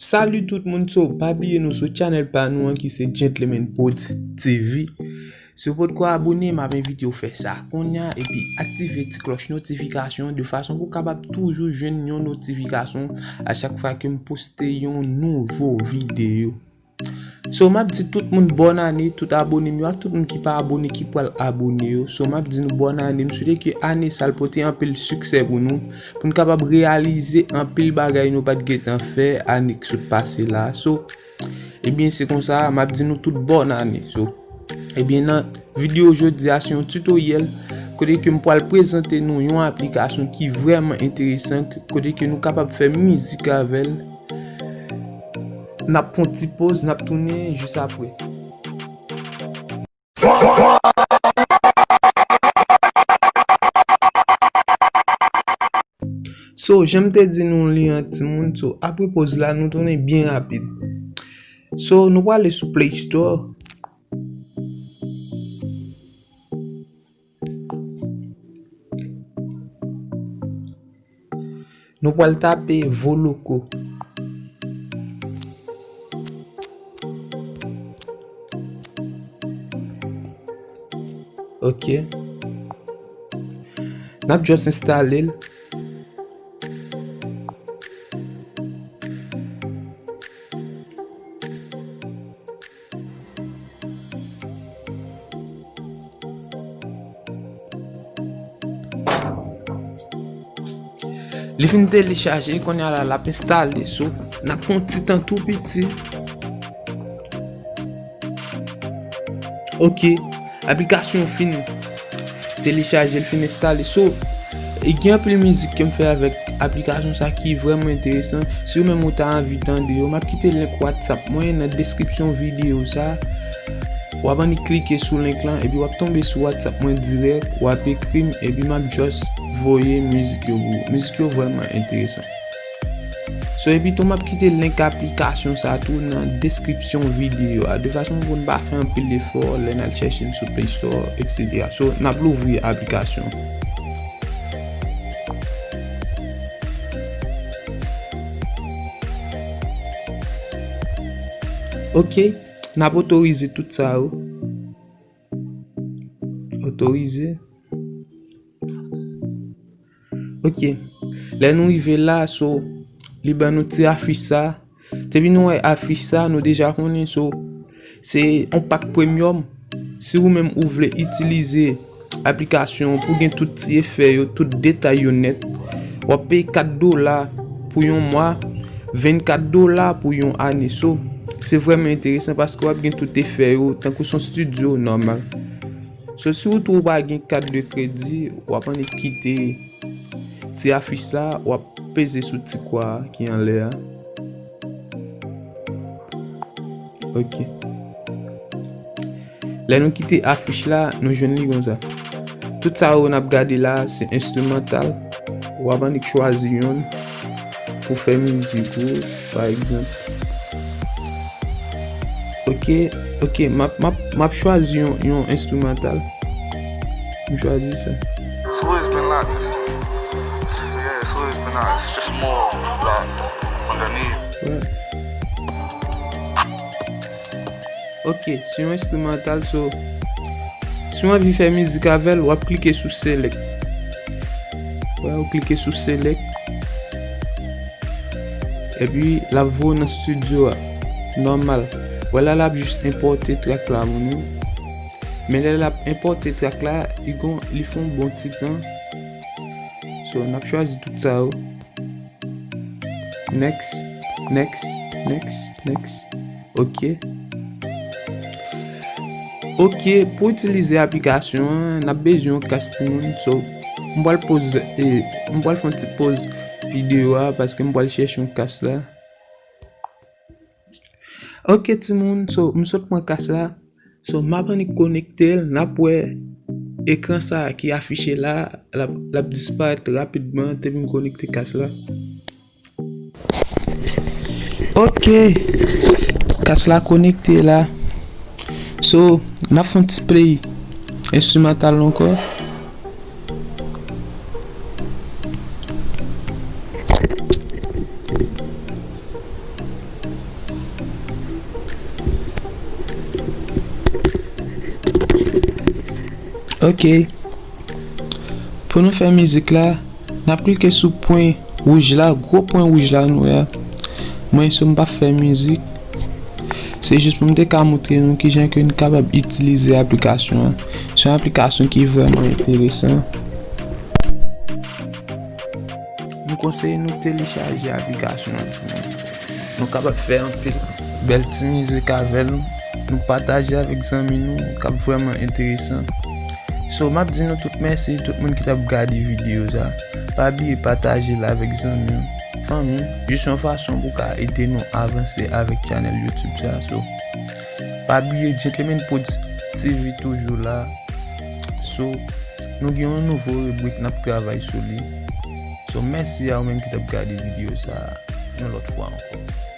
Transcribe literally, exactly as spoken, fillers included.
Salut tout moun, so pa bliye nou sou channel pa nou an ki se Gentleman Prod T V. Si w potko abone, m ap envite w fè sa kounye a epi aktive ti klòch notifikasyon de fason pou w kapab toujou jwenn yon notifikasyon a chak fwa ke m poste yon nouvo videyo. So, m ap di tout moun bòn ane, tout abone m yo ak tout moun ki pa abone ki pral abone yo. So, m ap di nou bòn ane, m swete ke ane sa l pote anpil siksè pou nou, pou n kapab reyalize anpil bagay nou pa t gentan fè ane ki sot pase la. So, ebyen, se konsa, m ap di nou tout bòn ane. So, ebyen, nan videyo jodi a, se yon tutoriel kote ke m pral prezante nou yon aplikasyon ki vrèman enteresan, kote ke nou kapab fè mizik avè l. N ap pran ti poz, n ap tounen jis apre. So, jan m te di nou li an timoun, so, apre poz la, nou tounen byen rapid. So, nou prale sou Play Store. Nou pral tape Voloco. Ok. N ap just enstale l. Li fin telechaje, kounye a la, l ap enstale. So, n ap pran ti tan tou piti. Ok, aplikasyon fin telechaje, l fin enstale. So, e gen anpil mizik ke m fè avèk aplikasyon sa ki vrèman enteresan. Si ou menm ou ta anvi tande yo, m ap kite link WhatsApp mwen nan deskripsyon videyo sa. W ap annik klike sou link lan, epi w ap tonbe sou WhatsApp mwen dirèk, w ap ekri m, epi m ap just voye mizik yo pou ou. Mizik yo vrèman enteresan. So, epi tou, m ap kite link aplikasyon sa tou nan deskripsyon videyo a, de fason pou n pa fè anpil efò lè n al chèche l sou Play Store, et cetera. So, n ap louvri aplikasyon. Ok, n ap otorize tout sa yo. Otorize. Ok. Lè nou rive la, so, li ban nou ti afich sa. Depi nou wè afich sa, nou deja konnen, so, se yon pak premyòm. Si ou menm ou vle itilize aplikasyon pou gen tout ti efè yo, tout detay yo nèt, w ap peye kat dola pou yon mwa, vennkat dola pou yon ane. So, se vrèman enteresan paske w ap gen tout efè yo, tankou se yon estidyo nòmal. So, si ou tou ou pa gen kat de kredi, w ap annik kite ti afich sa, w ap peze sou ti kwa ki anlè a. Ok. Lè nou kite afich la, nou jwenn li konsa. Tout sa yo n ap gade la, se enstrimantal. W ap annik chwazi youn pou fè mizik ou, pa egzanp. Ok, ok, m ap, m ap, m ap chwazi yon, yon enstrimantal. M chwazi sa. It's always been like this. Yeah, it's always been like this. It's just more, like, underneath. Ok, se yon enstrimantal, so, si w anvi fè mizik avè l, w ap klike sou select. Wè, ou klike sou select. Epi, l ap voye w nan estidyo a. Nòmal. Wè la, l ap jis enpòte track la pou nou. Men lè l ap enpòte track la, li gon, li fè yon bon ti tan. So, n ap chwazi tout sa yo. Next, next, next, next. Ok. Ok, pou itilize aplikasyon an, n ap bezwen yon kas timoun. So, m pral poz, e, m pral fè yon ti poz videyo a paske m pral chèche yon kas la. Ok, timoun, so, m sot pran kas la. So, m ap annik konekte l, n ap wè ekran sa a ki afiche la, l ap, l ap disparèt rapidman, depi m konekte kas la. Ok, kas la konekte la. So, n ap fè yon ti play enstrimantal ankò. Ok. Pou nou fè mizik la, n ap klike sou pwen wouj la, gwo pwen wouj la nou wè a. Mwen, so m p ap fè mizik. Se jis pou m te ka montre nou kijan ke n kapab itilize aplikasyon an. Se yon aplikasyon ki vrèman enteresan. M konseye nou telechaje aplikasyon an timoun. Nou kapab fè anpil bèl ti mizik avè l, nou pataje avèk zanmi nou, k ap vrèman enteresan. So, m ap di nou tout mèsi, tout moun ki t ap gade videyo sa. Pa bliye pataje l avèk zanmi w, fanmi w, jis yon fason pou ka ede nou avanse avèk channel YouTube sa. So, pa bliye Gentleman Prodz T V toujou la. So, nou gen yon nouvo ribrik n ap travay sou li. So, mèsi a ou menm ki t ap gade videyo sa a yon lòt fwa ankò.